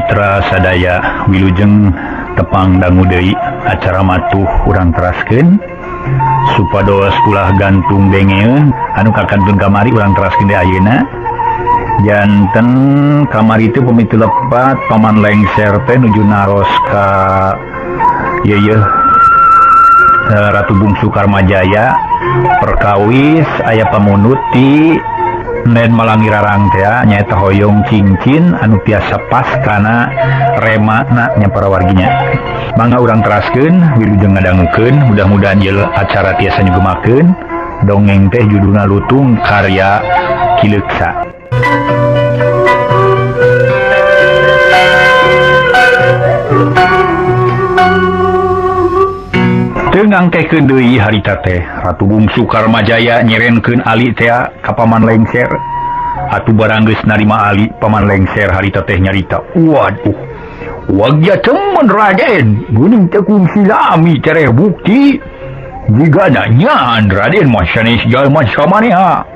Mitra sadaya wilujeng tepang dangu deui acara matuh urang teraskeun supados ulah gantung dengeun anu kakantun kamari urang teraskeun deui ayeuna. Janten kamari teh pamit lepat Paman Lengser teh nuju naros ka yeuh Ratu Bungsu Karmajaya perkawis aya pamunut ti Nen Malangirarang teh nyaeta hoyong cincin anu tiasa pas kana remana nya para warginya. Mangga urang teraskeun wilujeng ngadangukeun mudah-mudahan ieu acara tiasa nyugemakeun. Dongeng teh judulna Lutung karya Ki Leuksa. Teu ngangkehkeun deui harita teh Ratu Bungsu Karmajaya nyerenkeun ali teh ka Paman Lengser. Atuh barang geus narima ali Paman Lengser harita teh nyarita, waduh, wagya temen Raden, geuning teh kungsi lami tereh bukti. Jigana nyaan Raden mah sanes jalma samaneha.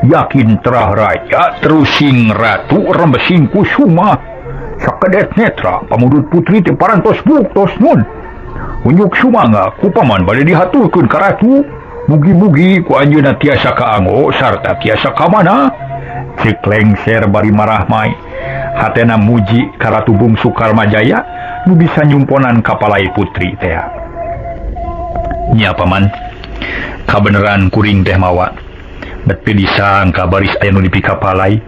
Yakin terah raja terus sing ratu rembesing kusuma. Sakedet netra pamudut putri teh parantos buktos nun. Unjuk sumangga ku paman bade dihaturkeun ka ratu. Mugi-mugi ku anjeunna tiasa kaanggo sarta tiasa ka mana. Ceuk Lengser bari marah mai. Hatena muji ka Ratu Bungsu Karmajaya nu bisa nyumponan ka palai putri teh. Nya paman, kabeneran kuring teh mawa. Bet teu disangka baris aya nu dipikapalai.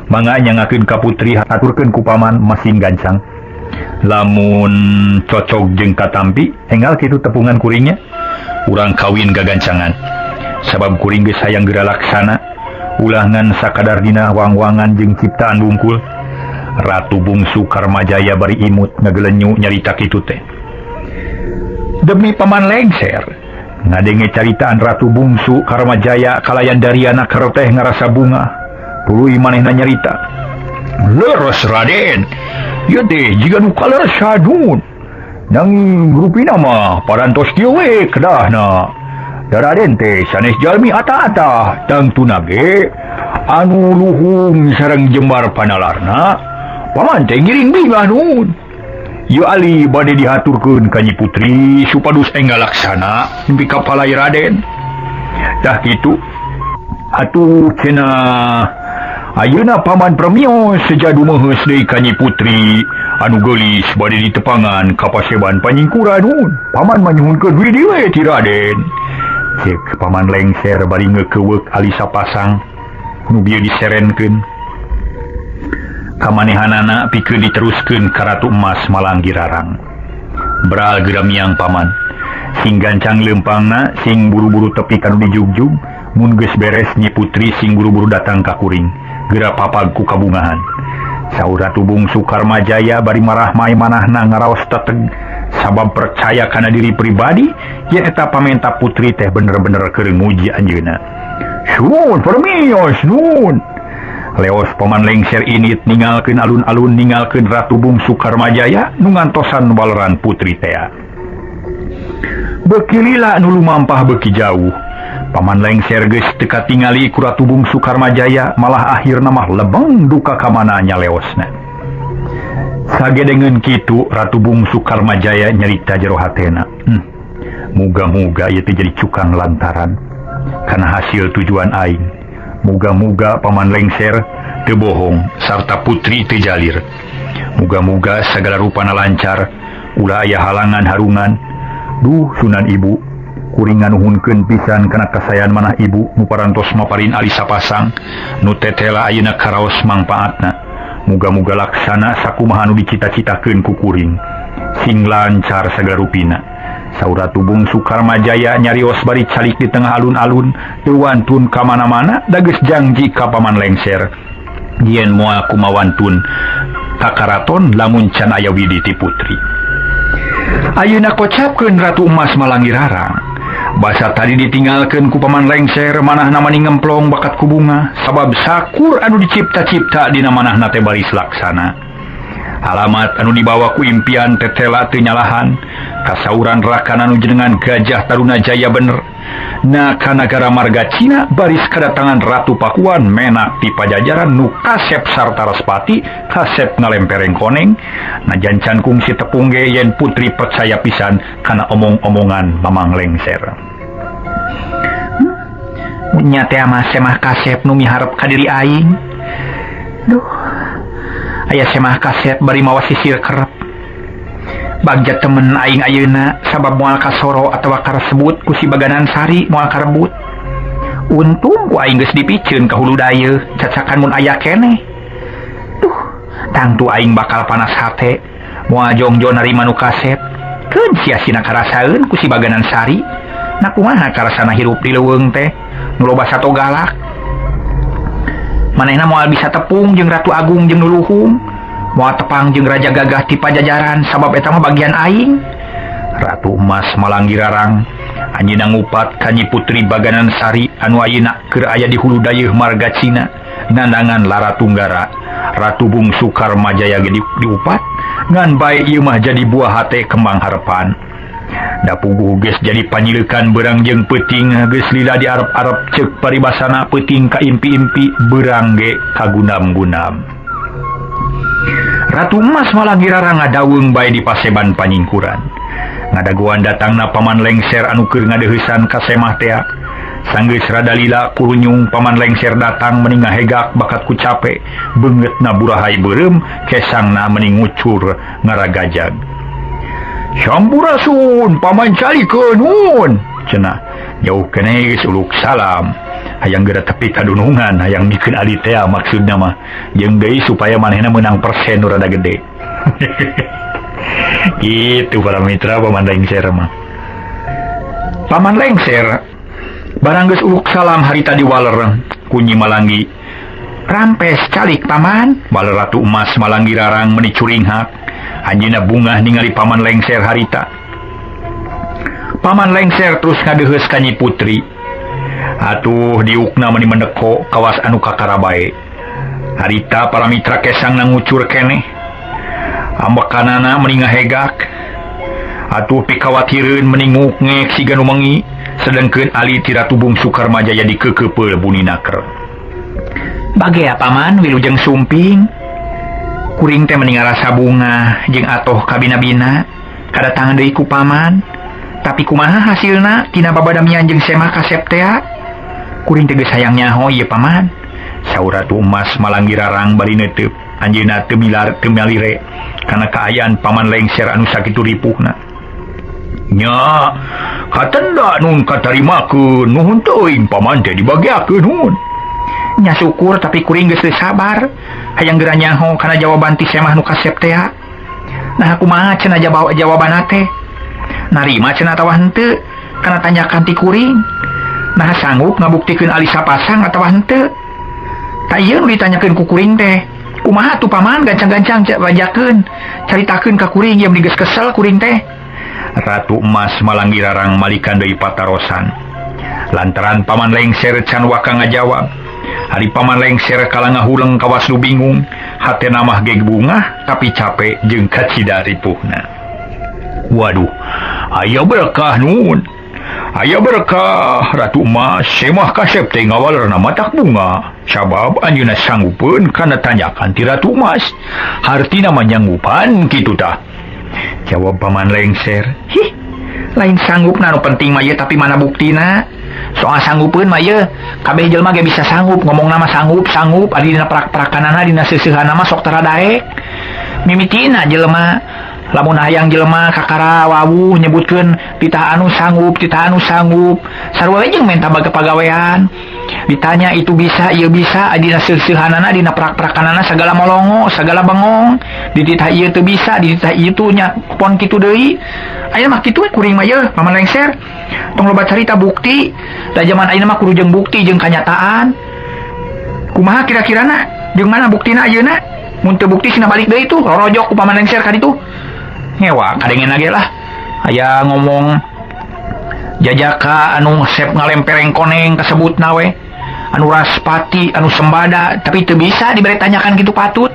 Mangga nyangakeun ka putri haturkeun ku paman masing gancang. Lamun cocok jeung katampi enggal kitu tepungan kuringnya urang kawin gagancangan sabab kuring geus hayang geura laksana ulah ngan sakadar dina wang-wangan jeung ciptaan bungkul. Ratu Bungsu Karmajaya bari imut ngagelenyu nyarita kitu teh demi Paman Lengser. Ngadenge caritaan Ratu Bungsu Karmajaya kalayan Dariana kerteh ngarasa bunga tuluy manehna nyarita, leres Raden, ieu teh jiga nu kaleres sadun nanging rupina mah parantos kieu we kedahna. Da Raden teh sanes jalmi ata-ata tangtuna ge anu luhung sareng jembar panalarna paman teh ngiring bingah nun. Ieu ali bade dihaturkeun ka Nyi Putri supados enggal laksana nepi ka palai Raden. Tah kitu atuh cenah ayeuna paman permios seja dumeheus deui ka Nyi Putri anu geulis bade ditepangan ka paseban panyingkuran nun. Paman manyuhunkeun widi we ti Raden. Ceuk Paman Lengser bari ngeukeweuk ali sapasang nu bieu diserenkeun. Kamanehanana pikeun diteruskeun ka Ratu Emas Malanggirarang. Beral geura miang paman. Sing gancang leumpangna sing buru-buru tepi ka nu dijugjug. Mun geus beres Nyi Putri sing buru-buru datang ka kuring. Geura papag ku kabungahan. Saur Ratu Bungsu Karmajaya bari marah mai manahna ngaraos teteg sabab percaya kana diri pribadi yen eta pamenta putri teh bener-bener keur nguji anjeunna. Sun permios nun. Leos Paman Lengser init ningalkeun alun-alun ningalkeun Ratu Bungsu Karmajaya nu ngantosan waleran putri teh. Beuki lila nu lumampah beuki jauh. Paman Lengser geus teu katingali ku Ratu Bungsu Karmajaya malah akhirna mah lebeng duka ka mana nya leosna. Sagedengeun kitu Ratu Bungsu Karmajaya nyarita jero hatena. Muga-muga ieu teh jadi cukang lantaran kana hasil tujuan aing. Muga-muga Paman Lengser teu bohong sarta putri teu jalir. Muga-muga sagala rupana lancar, ulah aya halangan harungan. Duh sunan ibu, kuring nganuhunkeun pisan kana kasayan manah ibu nu parantos maparin ali sapasang nu tetela ayeuna karaos mangpaatna. Muga-muga laksana sakumaha nu dicita-citakeun ku kuring. Sing lancar sagala rupina. Saur Ratu Bungsu Karmajaya nyarios bari calik di tengah alun-alun teu wantun ka mana-mana da geus janji ka Paman Lengser yen moal kumawantun ka karaton lamun can aya widi ti putri. Ayeuna kocapkeun Ratu Emas Malangirarang. Basa tadi ditinggalkeun ku Paman Lengser manahna mani ngemplong bakat ku bunga sabab sakur anu dicipta-cipta dina manahna teh baris laksana. Alamat anu dibawa ku impian tetela teu nyalahan kasauran rakan anu jenengan Gajah Taruna Jaya bener. Na ka nagara marga Cina baris kedatangan Ratu Pakuan menak di Pajajaran nu kasep sarta Respati kasep ngalempereng koneng. Najan can kungsi tepung ge yen putri percaya pisan kana omong-omongan Mamang Lengser. Nya teh mah semah kasep nu miharep ka diri aing. Duh. Aya semah kasep bari mawa sisir kerep. Bagja temen aing ayeuna sabab moal kasoro atawa karesebut ku si Baganan Sari moal karebut. Untung ku aing geus dipiceun ka hulu dayeuh cacakan mun aya keneh. Duh, tangtu aing bakal panas hate moal jongjo narima nu kasep. Keun sia-sina karasaeun ku si Baganan Sari. Na kumaha karasana hirup di leuweung teh nu loba sato galak. Manehna moal bisa tepung jeung Ratu Agung jeung Nuluhung, moal tepang jeung Raja Gagah ti Pajajaran sabab eta mah bagian aing. Ratu Emas Malanggirarang anjeunna ngupat ka Nyi Putri Baganan Sari anu ayeuna keur aya di hulu dayeuh marga Cina nandangan Lara Tunggara. Ratu Bungsu Karmajaya ge diupat ngan bae ieu mah jadi buah hate kembang harepan. Da puguh geus jadi panyileukan beurang jeung peuting geus lila di arep-arep ceuk paribasana peuting ka impi-impi beurang ge kagunam-gunam. Ratu Emas Malanggirarang ngadaweung bae di paseban panyingkuran. Ngadagoan datangna Paman Lengser anu keur ngadeuheusan ka semah tea. Sanggeus rada lila kurunyung Paman Lengser datang meni ngahegak bakat ku cape, beungeutna burahai beureum, kesangna meni ngucur ngaragajag. Sampurasun Paman calikeun nun cenah. Jauh keneh geus uluk salam. Hayang geura tepi ka dunungan, hayang mikeun ali tea maksudna mah. Jeung deui supaya manehna meunang persen nu rada gede. Gitu para mitra Paman Lengser mah. Paman Lengser barang geus uluk salam harita diwaler ku Nyi Malanggi. Rampes calik Paman. Waler Ratu Emas Malanggirarang meni curinghak. Anjeunna bungah ningali Paman Lengser harita. Paman Lengser terus ngadeheus ka Nyi Putri. Atuh diukna meni mendeko kawas anu kakara bae. Harita para mitra kesangna ngucur keneh. Ambekanana meni ngahegak. Atuh pikawatireun meni nguk-ngek siga nu mengi. Sedengkeun ali ti Ratu Bungsu Karmajaya dikeukeupeuh buninaker. Bagea Paman wilujeng sumping. Kuring teh meni ngarasa bungah jeung atoh kabina-bina kadatangan deui ku Paman. Tapi kumaha hasilna tina babadamian jeung semah kasep tea? Kuring teh geus hayang nyaho ieu Paman. Saur Ratu Emas Malanggirarang bari neuteub. Anjeunna teu milar teu malire kana kaayaan Paman Lengser anu sakitu ripuhna. Nya, katenda nun katarimakeun nuhun teuing Paman teh dibagiakeun nun. Nya syukur tapi kuring geus teu sabar hayang geura nyaho kana jawaban ti semah nu kasep tea. Nah kumaha cenah jawabanna teh? Narima cenah atawa henteu kana tanyakan ti kuring. Nah sanggup ngabuktikeun ali sapasang atawa henteu? Ta ieu nu ditanyakeun ku kuring teh. Kumaha tuh Paman gancang-gancang bajakeun caritakeun ka kuring ieu meni geus kesel kuring teh. Ratu Emas Malanggirarang malikan deui patarosan. Lantaran Paman Lengser can waka ngajawab. Ari Paman Lengser kala ngahuleng kawas nu bingung, hatena mah ge bungah tapi capek jeung kacida ripuhna. Waduh, aya berkah nun. Aya berkah Ratu Emas semah kasep teh ngawalerna matak bunga. Sabab anjeunna sanggupeun kana tanyakan ti Ratu Emas. Hartina mah nyanggupan kitu tah. Jawab Paman Lengser. Hih, lain sanggup na nu penting mah ieu tapi mana buktina? Soal sanggupeun mah ieu, kabeh jelema ge bisa sanggup ngomong nama sanggup sanggup adi dina prak-prakanana dina seuseuhanna mah sok tara daek. Mimitina jelema lamun hayang jelema kakara wawuh nyebutkeun titah anu sanggup titah anu sanggup sarua we jeung menta baga pagawean. Ditanya itu bisa ieu bisa dina seuseuhanana dina prak-prakanana sagala molongo sagala bengong dititah ieu teu bisa dititah ieu tu nya pon kitu deui. Ayeuna mah kitu we kuring mah yeuh Paman Lengser. Tong loba carita bukti da jaman ayeuna mah kudu jeung bukti jeung kanyataan. Kumaha kira-kirana jeung mana buktina ayeuna? Mun teu bukti sina balik deui tuh rorojok ku Paman Lengser ka ditu. Ngewa kadengen ge lah. Aya ngomong jajaka anu sep ngalempereng koneng kasebutna we. Anu Raspati, anu Sembada, tapi teu bisa dibere tanyakan kitu patut.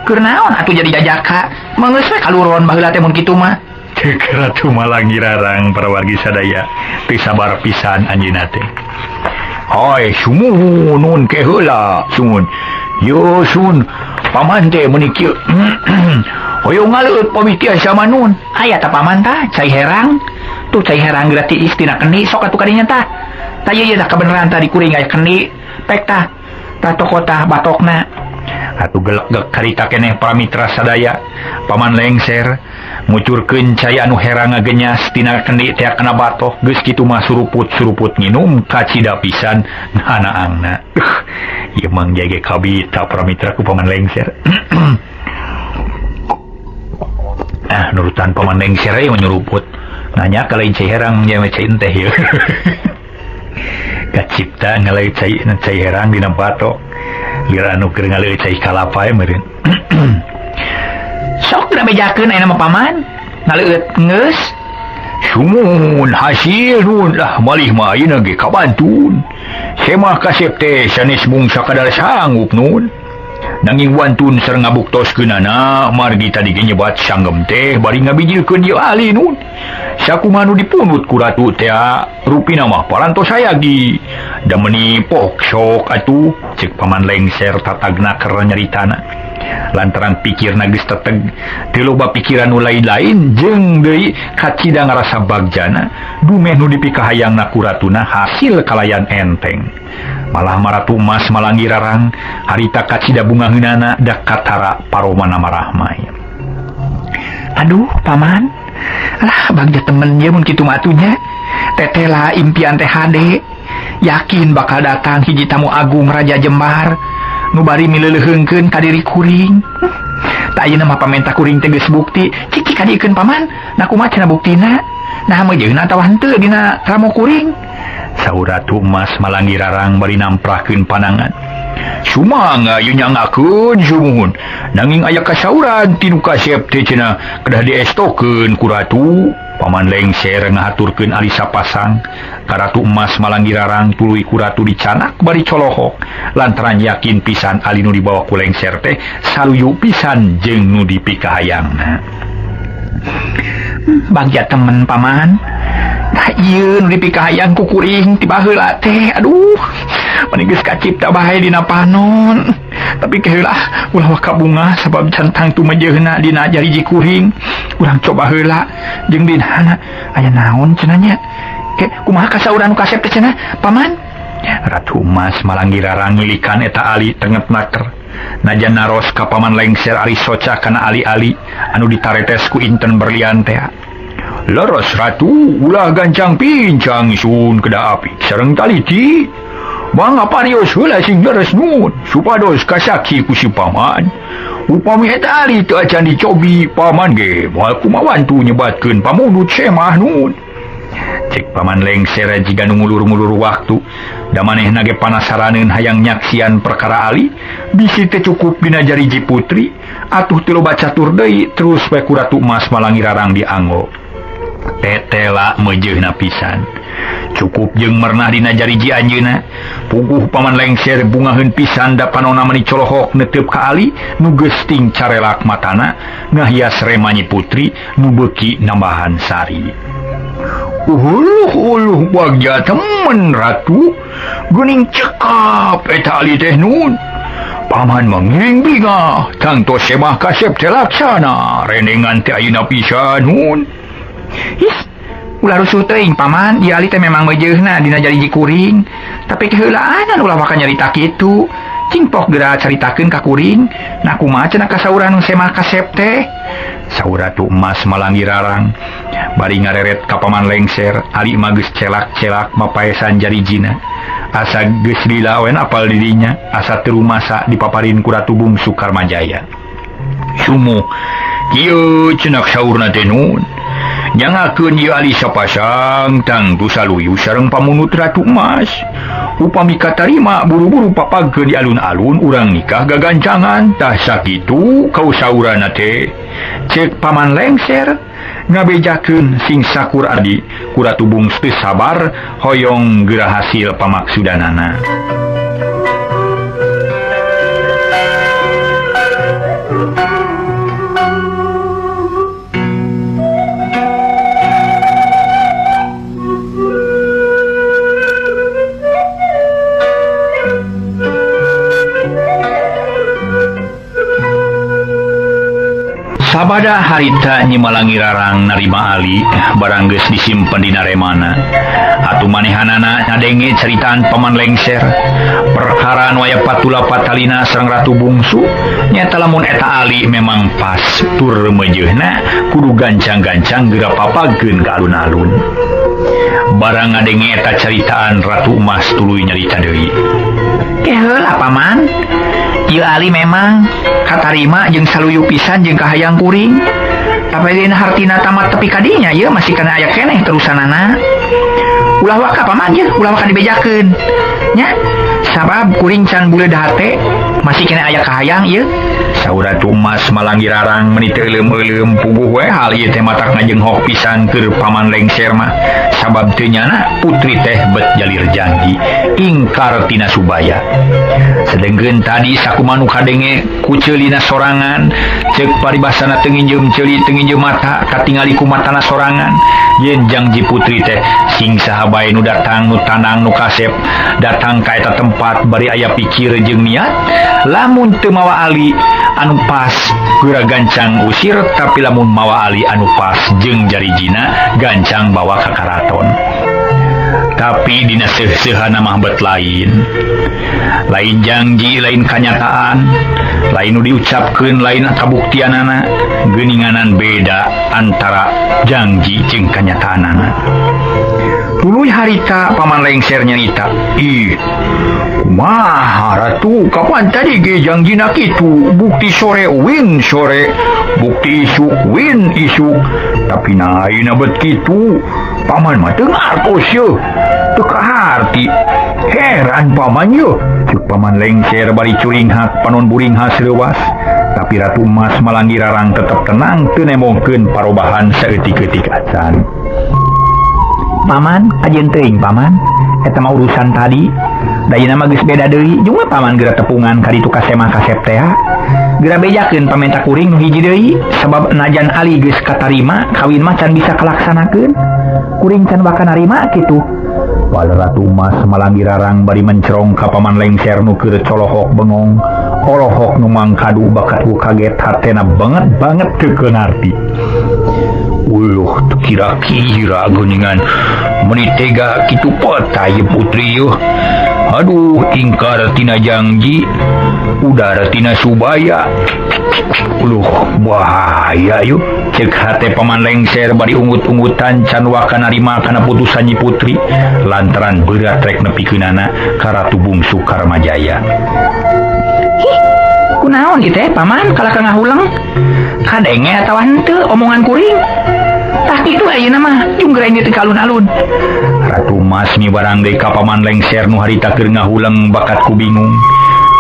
Keur naon atuh jadi jajaka? Meungeus we kaluron baheula teh mun kitu mah. Cek Ratu Malangirarang para wargi sadaya teu sabar pisan anjeunna teh. Hoi sumuhun nun ke heula sumun. Yo sun paman teh meuni kieu. Hoyong ngaleueut pami tiasa manun. Aya ta paman tah cai herang. Tuh cai herang geura tiis tina kendi sok atuh kadinya tah. Tah ieu tah kabeneran tah di kuring aya kendi. Pek tah. Tah toko tah batokna. Atuh gelegeg carita keneh para mitra sadaya. Paman lengser ngucurkeun cai anu herang ngagenyas tina kendi teh kana batok. Geus kitu mah suruput-suruput nginum kacida pisan nanaangna. Ieu mang jage kabita para mitra ku paman lengser. Ah, nurutan paman lengser we nyuruput. Nanya ka lain cai herang nya cai teh ieu. Kacipta ngaleueut cai herang dina batok. Lira anu keur ngaleueut cai kalapa we meureun. Sok geura bejakeun aya mah paman. Ngaleueut geus. Sumuhun hasil nun lah malih mah ayeuna ge kabantun. Semah kasep teh sanes mung sakadar sanggup nun. Nanging wantun sareng ngabuktoskeunana margi tadi ge nyebat sanggem teh bari ngabijilkeun ieu ali nun. Sakumaha nu dipunut ku ratu teh rupina mah parantos sayagi. Da meuni pok sok atuh ceuk paman lengser tatagna keur nyaritana. Lantaran pikirna geus teteg teu loba pikiran nu lain-lain jeung deui kacida ngarasa bagjana dumeh nu dipikahayangna ku ratuna hasil kalayan enteng. Malah Maratu Emas Malangirarang harita kacida bungaheunana da katara paromana marahmai. Aduh paman, alah bagja temen ieu mun kitu mah atuh nya. Tetela impian teh hade, yakin bakal datang hiji tamu agung Raja Jembar nu bari mileuleheungkeun ka diri kuring. Tah ayeuna mah pamenta kuring teh geus bukti, cicik kadiekeun paman, nah kumaha cenah buktina? Nah meujeuhna atawa henteu dina ramo kuring? Saur Ratu Emas Malangirarang bari namprahkeun panangan. Sumangga ieu nyangakeun sumuhun, nanging aya kasauran ti nu kasep teh cenah kedah diestokeun ku ratu. Paman lengser ngahaturkeun ali sapasang ka Ratu Emas Malangirarang tuluy ku ratu dicanak bari colohok lantaran yakin pisan ali nu dibawa ku lengser teh saluyu pisan jeung nu dipikahayangna. Bagja temen paman. Tah ieu nu dipikahayang ku kuring ti baheula teh. Aduh, meni geus kacipta bae dina panon. Tapi keheula ulah waka bunga sabab can tangtu meujeuhna dina jariji kuring. Urang coba heula jeung dinana aya naon cenah nya. Ke kumaha kasauran nu kasep teh cenah paman? Ratu Emas Malangirarang ngilikan eta ali tenget naker. Najan naros ka paman lengser ari soca kana ali-ali anu ditaretes ku inten berlian teh. Leres ratu ulah gancang pincang sun kedah api sareng taliti. Mangga parios heula sing leres nun supados kasaki ku si paman. Upami eta ali teu acan dicobi paman ge moal kumawantu nyebatkeun pamundut semah nun. Cek paman lengser jiga nu ngulur-ngulur waktu. Da manehna ge panasaraneun hayang nyaksian perkara ali bisi teu cukup dina jariji putri atuh teu loba catur deui terus we ku Ratu Emas Malangirarang dianggo. Tetela meujeuhna pisan. Cukup jeung mernah dina jariji anjeunna. Puguh paman lengser bungaheun pisan da panona meuni colohok neteup ka ali nu geus ting carelak matana ngahias remanyi putri nu beuki nambahan sari. Uluh uluh bagja temen ratu geuning cekap eta ali teh nun. Paman mangiring bingah tangtos semah kasep teh laksana renengan teh ayeuna pisan nun. Ih, ulah rusuh teuing paman, ieu ali teh memang meujeuhna dina jariji kuring. Tapi keheulaanan ulah waka nyarita kitu. Cingpok geura caritakeun ka kuring. Nah kumaha cenah kasauran nu semah kasep teh? Saur Ratu Emas Malangirarang bari ngareret ka paman lengser ali mah geus celak-celak mapaesan jarijina. Asa geus lila we apal dirinya, asa teu rumasa dipaparin ku Ratu Bungsu Karmajaya. Sumuh kieu cenah saurna teh nun. Nyangakeun ieu ali sapasang tangtu saluyu sareng pamunut Ratu Emas. Upami katarima buru-buru papagkeun di alun-alun urang nikah gagancangan tah sakitu kausaurana teh. Cek paman lengser ngabejakeun sing sakur adi ku Ratu Bungsu teu sabar hoyong geura hasil pamaksudanana. Sabada harita Nyi Malangi Rarang narima Ali barang geus disimpen dina remana. Atuh manehanana ngadenge ceritaan Paman Lengser. Perkara nu aya patula patalina sareng Ratu Bungsu nyata lamun eta Ali memang pas tur meujeuhna kudu gancang-gancang geura papageun ka alun-alun. Barang ngadenge eta ceritaan Ratu Emas tuluy nyarita deui. Ke heula Paman, ieu Ali memang katarima jeung saluyu pisan jeung kahayang kuring. Tapi dina hartina tamat tepi kadinya ieu masih kana aya keneh terusanana. Ulah waka Paman ye, ulah waka dibejakeun. Nya, sabab kuring can buleud hate masih kena aya kahayang ieu. Saur Ratu Emas Malangi Rarang meuni teu euleum-euleum puguh we hal ieu teh matak ngajenghok pisan keur Paman Lengser mah. Sabab teu nyana putri teh bet jalir janji ingkar tina subaya. Sedengkeun tadi sakumaha nu kadenge ku ceulina sorangan, ceuk paribasana teu nginjeum ceuli teu nginjeum mata katingali ku matana sorangan. Yen jangji putri teh sing saha bae nu datang nu tanang nu kasep datang ka eta tempat bari aya pikir jeung niat lamun teu mawa Ali anu pas geura gancang usir, tapi lamun mawa Ali anu pas jeung jarijina gancang bawa ka karaton. Tapi dina seuh-seuhana mah bet lain. Lain janji, lain kanyataan, lain nu diucapkeun, lain kabuktianana, geuninganan beda antara janji jeung kanyataanana. Tuluy harita Paman Lengser nyarita, "Ih, kumaha Ratu, kapan tadi ge jangjina kitu? Bukti sore win sore, bukti isuk win isuk, tapi naina bet kitu. Paman mah teu ngartos yeuh, teu kaharti. Heran paman yeuh." Ceuk Paman Lengser bari curinghak panon buringhas leuwas. Tapi Ratu Emas Malangi Rarang tetep tenang teu nembongkeun parobahan saeutik-eutik acan. Paman, ajeun teuing Paman, eta mah urusan tadi. Da ayeuna mah geus beda deui, jeung we Paman geura tepungan ka ditu ka semah kasep teh. Geura bejakeun pamenta kuring nu hiji deui, sabab najan Ali geus katarima, kawin mah can bisa kalaksanakeun. Kuring can baka narima kitu. Wal Ratu Emas Malangi Rarang bari mencerong ka Paman Lengser nu keur colohok bengong. Olohok nu mangkadu bakat ku kaget hatena banget banget teu ngarti. Uluh kira-kira geuningan meuni tega kitu peta ieu putri yeuh. Aduh ingkar tina janji, udara tina subaya. Uluh bahaya yeuh. Ceuk hate Paman Lengser bari ungut-ungutan can waka narima kana putusan Nyi Putri lantaran berat rek nepikeunana ka Ratu Bungsu Karmajaya. Hih, kunaon ieu teh Paman kalah ka ngahuleng? Kadenge atawa henteu omongan kuring? Tah kitu ayeuna mah jeung geura ini teh ka alun-alun. Ratu Mas miwarang deui ka Paman Lengser nu harita keur ngahuleng bakat ku bingung.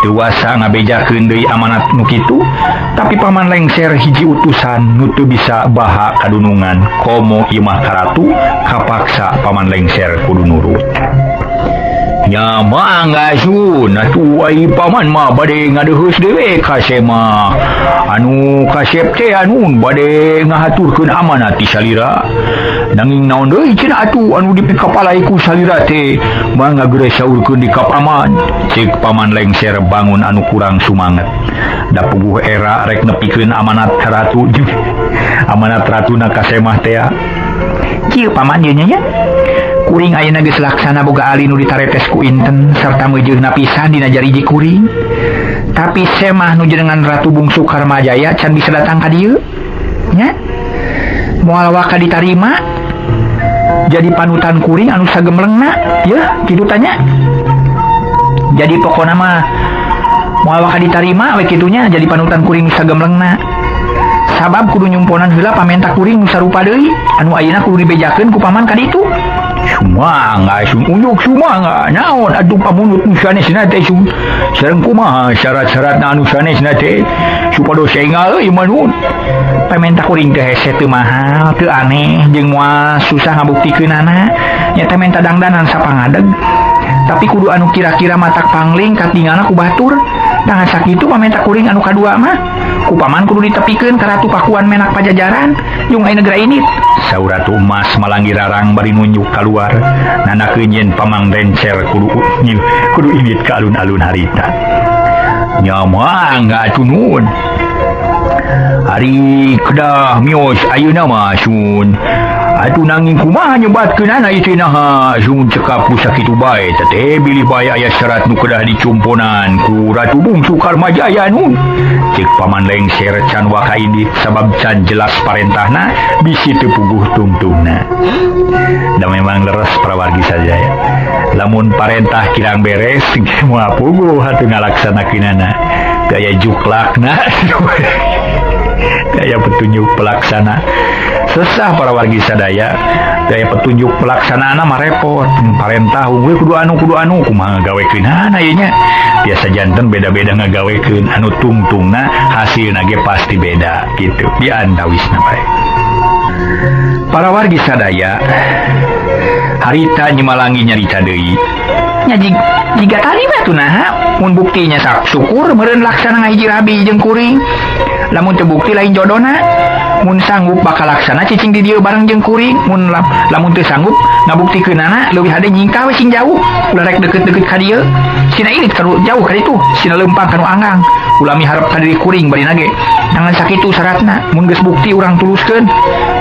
Teu wasa ngabejakeun deui amanat nu kitu, tapi Paman Lengser hiji utusan nu teu bisa baha kadunungan komo ieu mah ka ratu kapaksa Paman Lengser kudu nurut. Nya mangga sun atuh ai paman mah bade ngadeuheus deui ka semah. Anu kasep teh anu bade ngahaturkeun amanat ti salira. Nanging naon deui cenah atuh anu dipikapalai ku salira teh mangga geura saurkeun di ka paman. Ceuk Paman Lengser bangun anu kurang sumanget. Da puguh era rek nepikeun amanat ka ratu jeung amanat ratuna ka semah teh. Kieu Paman ieu nya. Kuring ayeuna geus laksana boga ali nu ditaretes ku inten sarta meujeuhna pisan dina jariji kuring. Tapi semah nu jenengan Ratu Bungsu Karmajaya can bisa datang ka dieu. Nya. Moal waka ditarima jadi panutan kuring anu sagemlengna, yeuh kitu tanya. Jadi pokona mah moal waka ditarima we kitunya jadi panutan kuring sagemlengna. Sabab kudu nyumponan heula pamenta kuring nu sarupa deui anu ayeuna kudu dibejakeun ku paman ka ditu. Sumangga sun unjuk sumangga naon atuh pamunut nu sanesna teh sun. Sareng kumaha syarat-syaratna anu sanesna teh supados enggal euy manun. Pamenta kuring teh hese teu mahal, teu aneh jeung moal susah ngabuktikeunana. Nya teh menta dangdanan sapangadeg. Tapi kudu anu kira-kira matak pangling katingalna ku batur. Tangan sakitu pamenta kuring anu kadua mah ku paman kudu ditepikeun ka Ratu Pakuan Menak Pajajaran jeung aya negara ini. Saur Ratu Emas Malangi Rarang bari nunjuk kaluar nanakeun yen Paman Lengser kudu init ka alun-alun harita. Nya mangga atuh nuhun. Ari kedah mios ayeuna mah sun. Atuh nanging kumaha nyebatkeunana ieu teh naha sun cekap ku sakitu bae teh bilih bae aya syarat nu kedah dicumponan ku Ratu Bungsu Karmajaya nun. Cek Paman Lengser can waka indit sabab can jelas parentahna bisi teu puguh tungtungna. Da memang leres prawargi saja ya. Lamun parentah kirang beres moal puguh atuh ngalaksanakeunana. Gaya juklakna gaya petunjuk pelaksana sesah para wargi sadaya gaya petunjuk pelaksanaan mah repot parentah we kudu anu kumaha ngagawekeunana ieu nya biasa janten beda-beda ngagawekeun anu tungtungna hasilna ge pasti beda gitu di antawisna bae para wargi sadaya harita nyemalangi nyarita deui nya jiga tadi mah tuh naha mun buktinya sak syukur meureun laksana ngahiji rabi jeung kuring lamun teu bukti lain jodona mun sanggup bakal laksana cicing di dieu bareng jeung kuring mun lamun teu sanggup ngabuktikeunana leuwih hade nyingkah we sing jauh ulah rek deukeut-deukeut ka dieu sina irit ka jauh ka ditu sina leumpang ka nu anggang ulah miharep ka diri kuring bari nage jangan sakitu syaratna mun geus bukti urang tuluskeun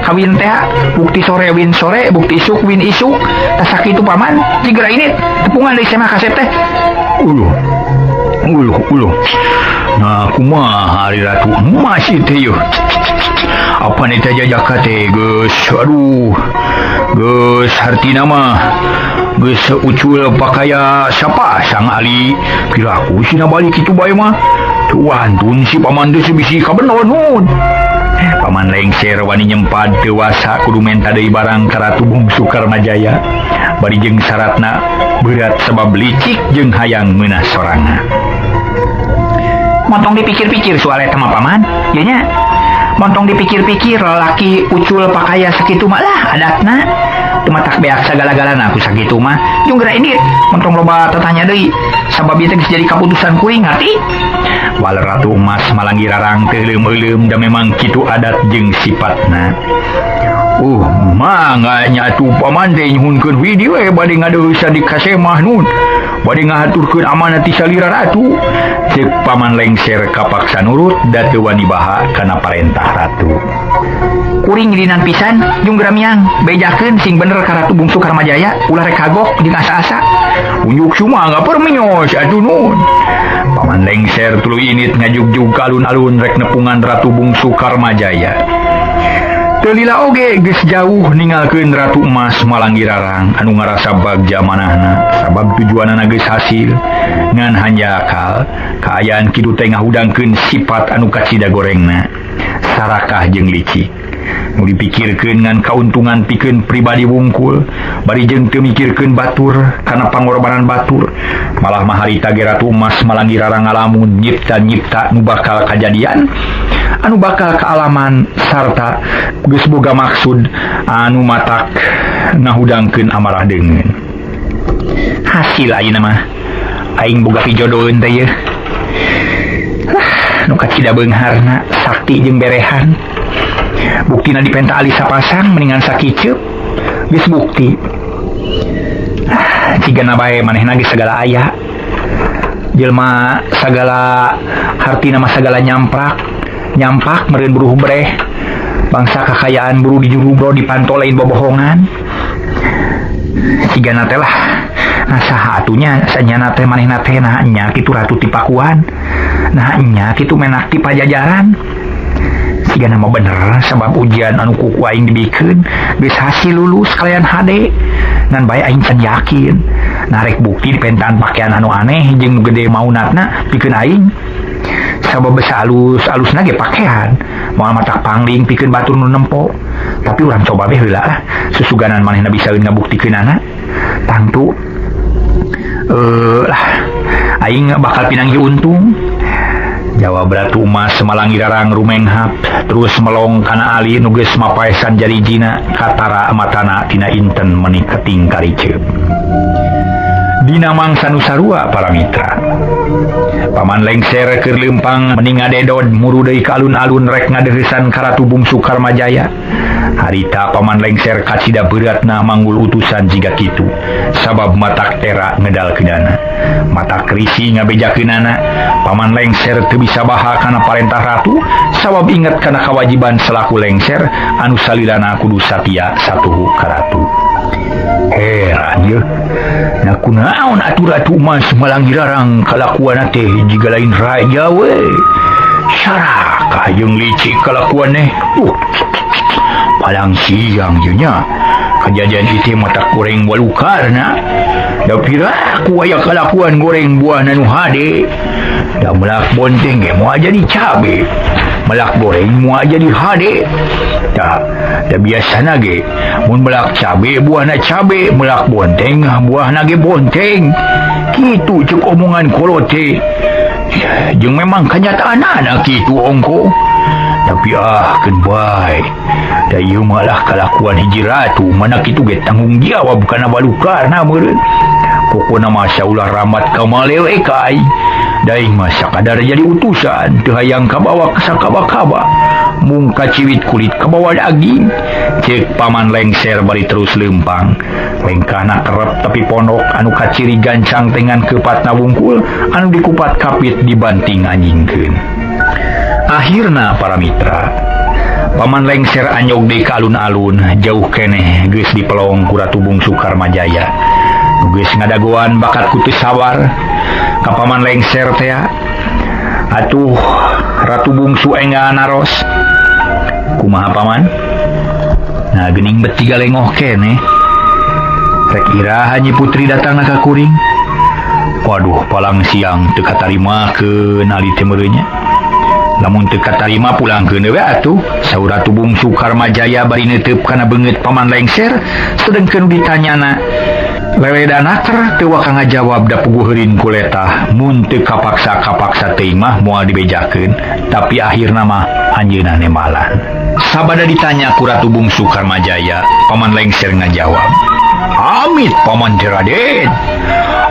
kawin teh bukti sore win sore bukti isuk win isuk tah sakitu paman jigera ini tepungan deui semah kasep teh uluh uluh uluh nah kumaha ari Ratu Emas teh yeuh apa ni teh jajaka teh geus aduh geus hartina mah geus ucul pakaya sapasang ali piraku sina balik kitu bae mah tuantun si paman teh bisi kabenon nun Paman Lengser wani nyempad dewasa kudu menta deui barang ka Ratu Bungsu Karmajaya bari jeung syaratna berat sebab licik jeung hayang meunah sorangan. Montong dipikir-pikir soal eta mah paman, ieu nya. Montong dipikir-pikir lalaki ucul pakaya sakitu mah lah adatna. Teu matak beak sagala-galana ku sakitu mah. Jeung geura indit, montong loba tatanya deui. Sabab ieu teh geus jadi kaputusan kuring ngarti. Waler Ratu Emas malangi rarang teu leumeum da memang kitu adat jeung sifatna. Mangga nya atuh paman teh nyuhunkeun widi we bade ngadeuheusan di kasemah nun. Bade ngahaturkeun amanat ti salira ratu. Ceuk Paman Lengser kapaksa nurut da teu wani baha kana parentah ratu. Kuring dinan pisan jeung gramiang bejakeun sing bener ka Ratu Bungsu Karmajaya ulah rek kagok jeung asa-asa. Unjuk sumangga permios atuh nun. Paman Lengser tuluy init ngajugjug ka alun-alun rek nepungan Ratu Bungsu Karmajaya. Teu lila oge geus jauh ninggalkeun Ratu Emas malangi rarang anu ngarasa bagja manahna sabab tujuanana geus hasil ngan hanjakal kaayaan kitu teh ngahudangkeun sifat anu kacida gorengna sarakah jeung licik nu dipikirkeun ngan kauntungan pikeun pribadi wungkul bari jeung teu mikirkeun batur kana pangorbanan batur malah mah harita ge Ratu Emas malangi rarang ngalamun nyipta-nyipta nu bakal kajadian anu bakal kealaman sarta geus boga maksud anu matak ngahudangkeun amarah deungeun. Hasil ayeuna mah aing boga pijodoheun teh yeuh. Lah nu kacida beungharna sakti jeung berehan. Buktina dipenta ali sapasang mendingan sakiceup geus bukti. Ah cigana bae manehna geus sagala aya. Jelema sagala hartina mah sagala nyamprak. Nyampak meureun buruh breh bangsa kakayaan buru di juru bro dipanto lain bobohongan cigana teh lah nah saha atunya sanyana teh manehna teh nah nya kitu ratu ti Pakuan nah nya kitu menak ti Pajajaran cigana mah bener sabab ujian anu ku aing dibikeun geus hasil lulus kalian hade ngan bae aing can yakin narek bukti dipentaan pakaian anu aneh jeung nu gede maunatna pikeun aing sabab besa alus-alusna ge pakaian moal matak pangling pikeun batur nu nempo tapi urang coba be heula lah susuganan manehna bisa ngabuktikeunana tangtu lah aing bakal pinanggih untung jawab Ratu Emas malangi rarang rumenghap terus melong kana ali nu geus mapaesan jarijina katara matana tina inten meuni keting kariceup dina mangsa nu sarua para mitra. Paman Lengser keur leumpang meni ngadedod muru deui ka alun-alun rek ngadeuheusan ka Ratu Bungsu Karmajaya. Harita paman lengser kacida beratna manggul utusan jiga kitu sabab matak era ngedalkeunana mata krisi ngabejakeunana paman lengser teu bisa baha kana parentah ratu sabab inget kana kewajiban selaku lengser anu salilana kudu satia satuhu ka ratu. Heran ye na kunaon atuh ratu mas malangirarang kalakuanna teh jiga lain raja we sarakah jeung licik kalakuan teh palang siang je nya kejadian itu mata goreng walukarna da piraku aya kalakuan goreng buah nu hade da melak bonteng ge moal jadi cabe melak goreng moal jadi hade da da biasana ge mun melak cabe buahna cabe melak bonteng buahna ge bonteng kitu ceuk omongan kolot teh jeung memang kanyataanana kitu ongko. Tapi keun bae da ieu malah kalakuan hiji ratu mana kitu ge tanggung jawab kana balukarna meureun pokona mah saulah ramat ka malewe ka aing daing mah sakadar jadi utusan teu hayang kabawa sakaba-kaba mung kaciwit kulit kabawa daging ceuk paman lengser bari terus leumpang lengkahna kerep tapi pondok anu kaciri gancang tengan keupatna wungkul anu dikupat kapit dibanting anjingkeun. Akhirna para mitra paman lengser anyog deui ka alun-alun jauh keneh geus dipelong ku Ratu Bungsu Karmajaya geus ngadagoan bakat ku teu sawar ka paman lengser teh atuh Ratu Bungsu enggal naros kumaha paman nah geuning bet tiga lengoh keneh rek iraha Nyi Putri datangna ka kuring waduh palang siang teu katarimakeun ali teh meureun nya lamun teu katarima pulangkeun we atuh saur Ratu Bungsu Karmajaya bari neuteub kana beungeut paman lengser sedengkeun ditanyana leleda naker teu waka ngajawab da puguh heurin kuletah mun teu kapaksa-kapaksa teuing mah moal dibejakeun tapi akhirna mah anjeunna nembalan. Sabada ditanya ku Ratu Bungsu Karmajaya paman lengser ngajawab amit paman teh Raden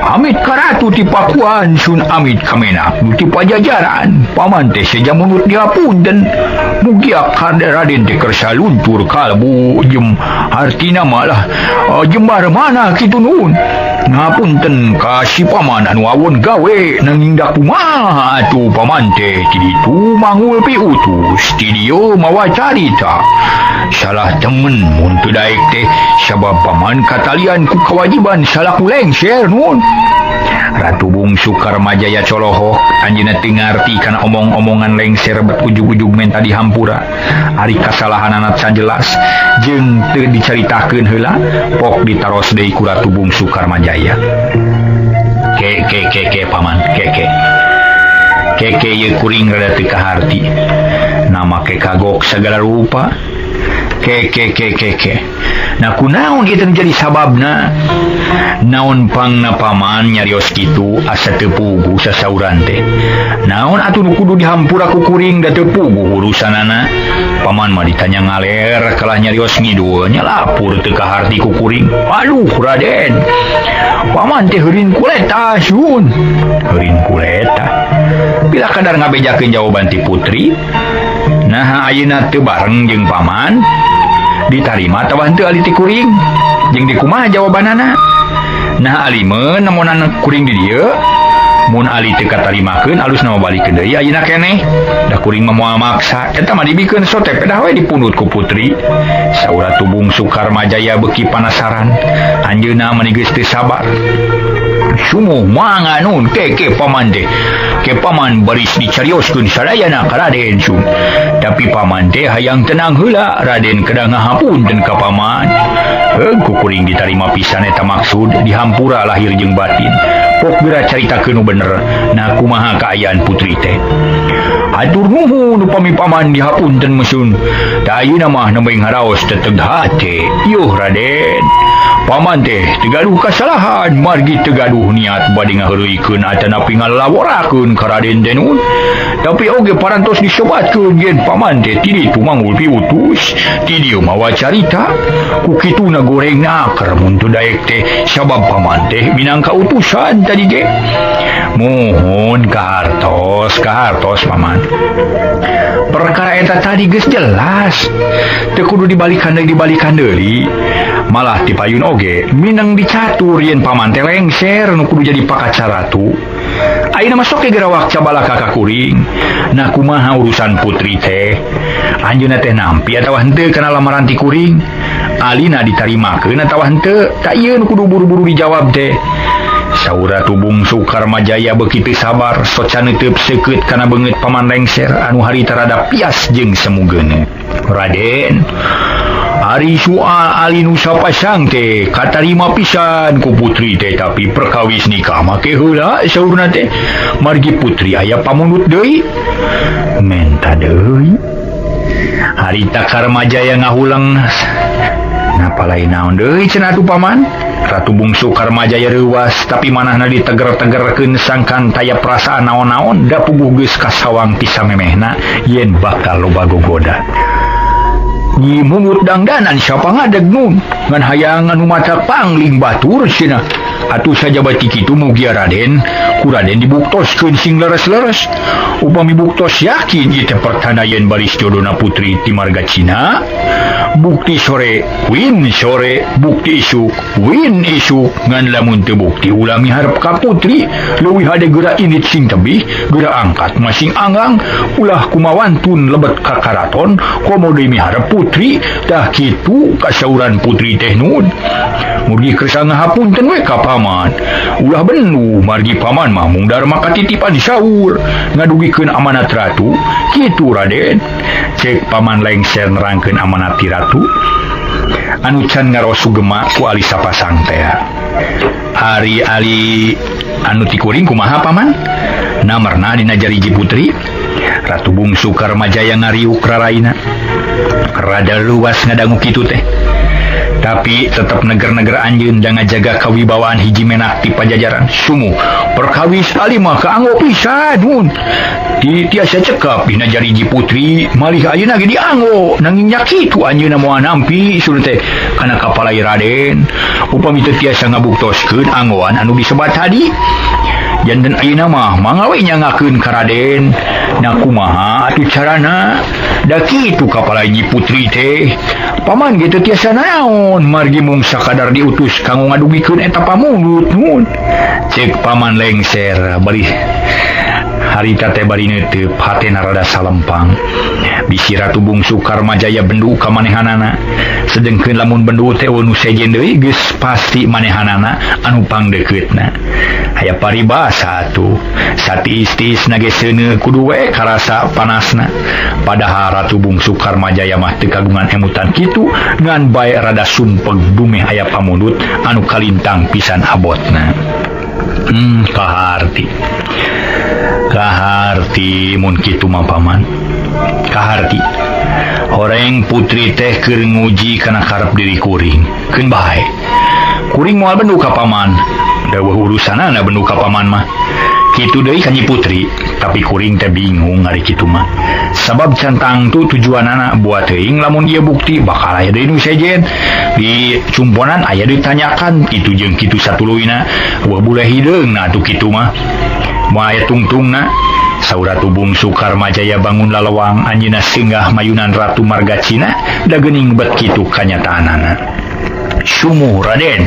amit ka ratu ti Pakuan sun amit ka menak nu ti Pajajaran paman teh seja munut dihapunten mugia ka Raden teh kersa luntur kalbu jem hartina malah jembar mana kitu nuhun ngapunten ka si paman anu awon gawe nanging da kumaha atuh paman teh ti ditu mangul piutus ti dieu mawa carita salah temen mun teu daek teh sabab paman katalian ku kewajiban salaku lengser nuhun. Ratu Bungsu Karmajaya colohok anjeunna teu ngarti kana omong-omongan lengser bet ujug-ujug menta dihampura ari kasalahanana can jelas jeung teu dicaritakeun heula pok ditaros deui ku Ratu Bungsu Karmajaya ke ke ke ke paman ke ke ke ke ieu kuring rada teu kaharti nama ke kagok sagala rupa ke ke ke ke ke nah kunaon ieu teh jadi sababna naon pangna paman nyarios kitu asa teu puguh sasauran teh naon atuh nu kudu dihampura ku kuring da teu puguh urusanana paman mah ditanya ngaler kalah nyarios ngidul nya lapur teu kaharti ku kuring aduh Raden paman teh heurin kuleta sun heurin kuleta bila kadar ngabejakeun jawaban ti putri nah ayeuna teu bareng jeung paman ditarima atawa henteu ali ti kuring jeung dikumaha jawabanana nah ali mah nemonan kuring di dieu mun ali teu katarimakeun alus nama balikeun deui ayeuna keneh da kuring mah moal maksa eta mah dibikeun sote pedah we dipundut ku putri saur Ratu Bungsu Karmajaya beuki panasaran anjeunna mah geus teu sabar sumuh mangga nun ke paman teh ke paman baris dicarioskeun sadayana ka Raden sun tapi paman teh hayang tenang heula Raden kedah ngahapunten ka paman heuh ku kuring ditarima pisan eta maksud dihampura lahir jeung batin pok geura caritakeun nu bener nah kumaha kaayaan putri teh hatur nuhun upami paman dihapunten mesun da ayeuna mah nembe ngaraos teteg hate yuh Raden paman teh teu gaduh kasalahan margi teu gaduh niat bade ngaheureuykeun atanapi ngalaworakeun ka Raden teh nun Tapi oge parantos disebatkeun yen paman teh ti ditu manggul piutus ti dieu mawa carita ku kituna gorengna keur mun teu daek teh sabab paman teh minangka utusan tadi ge. Muhun kahartos kahartos paman. Perkara eta tadi geus jelas teu kudu dibalikan deui malah tipayun oge minang dicatur yen paman teh lengser nu kudu jadi pakacaratu. Ayeuna mah sok ge gerawak cabalaka ka kuring. Nah kumaha urusan putri teh? Anjeunna teh nampi atawa henteu kana lamaran ti kuring? Alina ditarimakeun atawa henteu? Tak ieu nu kudu buru-buru dijawab teh. Saur Ratu Bungsu Karmajaya beuki teu sabar soca neuteub seukeut kana beungeut paman lengser anu harita rada pias jeung semugeuneu. Raden, ari soal ali nu sapasang teh katarima pisan ku putri teh tapi perkawis nikah make heula saurna teh margi putri aya pamundut deui menta deui. Harita Karmajaya ngahuleng napa lain naon deui cenah atuh paman. Ratu Bungsu Karmajaya reuwas tapi manahna diteger-tegerkeun sangkan taya perasaan naon-naon da puguh geus kasawang ti samemehna yen bakal loba gogoda. Nyi mungut dangdanan siapa ngadeg nun ngan hayang anu mata pangling batur cenah. Atuh sajaba ti kitu mugia Raden ku Raden dibuktoskeun sing leres-leres. Upami buktos yakin ieu teh pertanda yen baris jodona putri ti marga Cina. Bukti sore win sore bukti isuk win isuk ngan lamun teu bukti ulah miharep ka putri leuwih hade geura indit sing tebih geura angkat masing anggang ulah kumawantun lebet ka karaton komo deui miharep putri tah kitu kasauran putri teh nun. Mugi kersa ngahapunten we ka paman ulah bendu margi paman mah mung darma katitipan saur ngadugikeun amanat ratu kitu Raden. Cek paman lengser nerangkeun amanat ti ratu anu can ngarosu gema ku ali sapasang teh. Ari ali anu ti kuring kumaha paman? Namarna dina jariji putri. Ratu Bungsu Karmajaya ngariuk raraina rada luas ngadangu kitu teh tapi tetep neger-neger anjeun da ngajaga kawibawaan hiji menak ti pajajaran. Sumuh perkawis ali mah kaanggo pisan mun di tiasa cekap dina jariji putri malih ayeuna ge dianggo nanging nya kitu anjeunna moal nampi surut teh kana kapalai Raden upami teu tiasa ngabuktoskeun anggoan anu disebat tadi. Janten ayeuna mah mangga we nyangakeun ka Raden. Nah kumaha atuh carana? Da kitu kapalai Nyi Putri teh. Paman ge teu tiasa naon margi mung sakadar diutus kanggo ngadugikeun eta pamundut nun. Ceuk paman lengser bari harita teh bari neuteub hatena rada salempang. Bisi Ratu Bungsu Karmajaya bendu ka manehanana. Sedengkeun lamun bendu teh nu sejen deui geus pasti manehanana anu pangdeukeutna. Aya paribasa atuh satiis-tiis nage seuneu kudu we karasa panasna. Padahal Ratu Bungsu Karmajaya mah teu kagungan emutan kitu ngan bae rada sumpeg dumeh aya pamundut anu kalintang pisan abotna. Kaharti. Kaharti mun kitu mah paman. Kaharti. Horeng putri teh keur nguji kana karep diri kuring. Keun bae. Kuring moal bendu ka paman. Daweuh urusanana bendu ka paman mah. Kitu deui ka Nyi Putri, tapi kuring teh bingung ari kitu mah. Sabab can tangtu tujuanana buat teuing lamun ieu bukti bakal aya deui nu sejen. Di cumponan aya ditanyakan kitu jeung kitu satuluyna. Wah buleh hideungna atuh kitu mah. Moal aya tungtungna. Saur Ratu Bungsu Karmajaya bangun lalewang anjeunna singgah mayunan Ratu Marga Cina da geuning bet kitu kanyataanana. Sumuh Raden.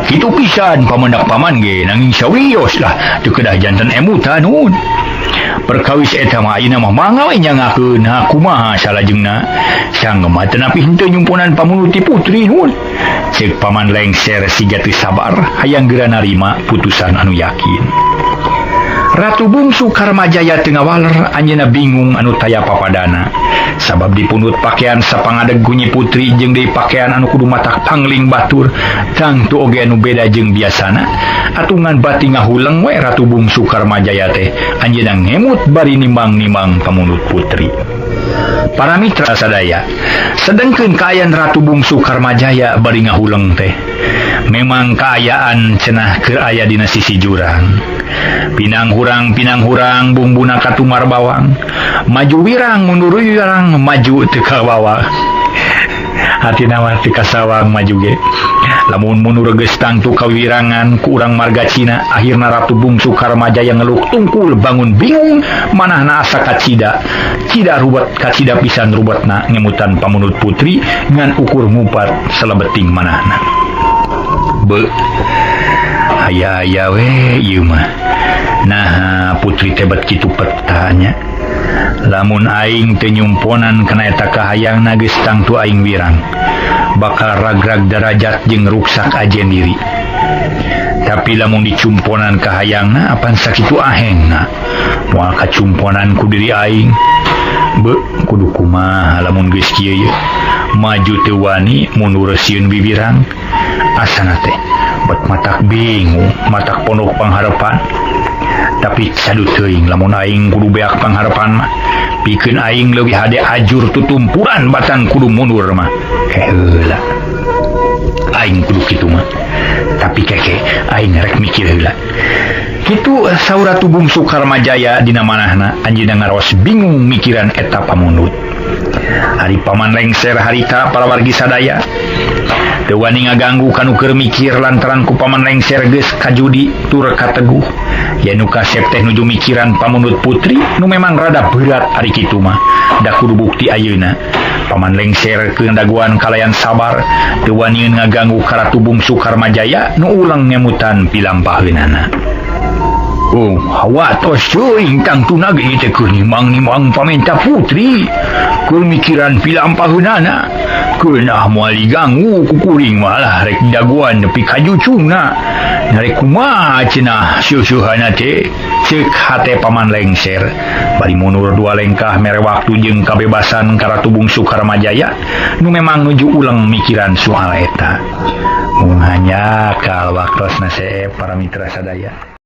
Kitu pisan pamendak paman ge nanging sawios lah teu kedah janten emutan nun. Perkawis eta mah ayeuna mah mangga we nyangakeun ha kumaha salajengna. Sanggeum mah teu napi henteu nyumponan pamundut ti putri nun. Ceuk paman lengser siga teu sabar hayang geura narima putusan anu yakin. Ratu Bungsu Karmajaya teu ngawaler anjeunna bingung anu taya papadana. Sabab dipundut pakaian sapangadeg ku Nyi Putri jeung deui pakaian anu kudu matak pangling batur tangtu oge anu beda jeung biasana. Atungan bati ngahuleng we Ratu Bungsu Karmajaya teh anjeunna ngemut bari nimbang-nimbang pamundut putri. Para mitra sadaya, sedengkeun kaayaan Ratu Bungsu Karmajaya bari ngahuleng teh memang kaayaan cenah keur aya dina sisi jurang. Pinang hurang bumbuna katumar bawang. Maju wirang mundur wirang maju teu kawawa. Hatina mah teu kasawang maju ge. Lamun mundur geus tangtu kawirangan ku urang marga Cina, akhirna Ratu Bungsu Karmajaya ngeluk tungkul bangun bingung manahna asa kacida. Cida ruwet kacida pisan ruwetna ngemutan pamunut putri ngan ukur ngupat selebeting manahna. Be aya-aya we ieu mah. Nah putri teh bet kitu petanya. Lamun aing teu nyumponan kana eta kahayangna geus tangtu aing wirang. Bakal ragrag darajat jeung ruksak ajen diri. Tapi lamun dicumponan kahayangna apan sakitu ahengna. Moal kacumponan ku diri aing. Be kudu kumaha lamun geus kieu ye. Maju teu wani mundur sieun bibirang. Asana teh bet matak bingung, matak pondok pangharepan. Tapi sadu teuing lamun aing kudu beak pangharepan mah. Pikeun aing leuwih hade ajur tutumpuran batang kudu mundur mah. Heula. Aing kudu kitu mah. Tapi keke aing rek mikir heula. Kitu saur Ratu Bungsu Karmajaya dina manahna anjeunna ngaraos bingung mikiran eta pamundut. Ari paman lengser harita para wargi sadaya. Teu wani ngaganggu kanu keur mikir lantaran ku paman lengser geus kajudi tur kateguh. Yen nu kasep teh nuju mikiran pamundut putri nu memang rada berat ari kitu mah. Da kudu bukti ayeuna. Paman lengser keur daguan kalayan sabar teu wani ngaganggu ka Ratu Bungsu Karmajaya nu ulang ngemutan pilampaheunana. Oh, hawa tos teuing tangtuna ge teh keur nimang-nimang pamenta putri. Keur mikiran pilampaheunana. Keunah moal diganggu ku kuring malah rek daguan nepi ka jucungna. Narek kumaha cenah seuseurana teh ceuk hate paman lengser. Bari mundur dua lengkah mere waktu jeung kabebasan ka Ratu Bungsu Karmajaya nu memang nuju ulang mikiran soal eta. Mung hanya kal waktosna seep para mitra sadaya.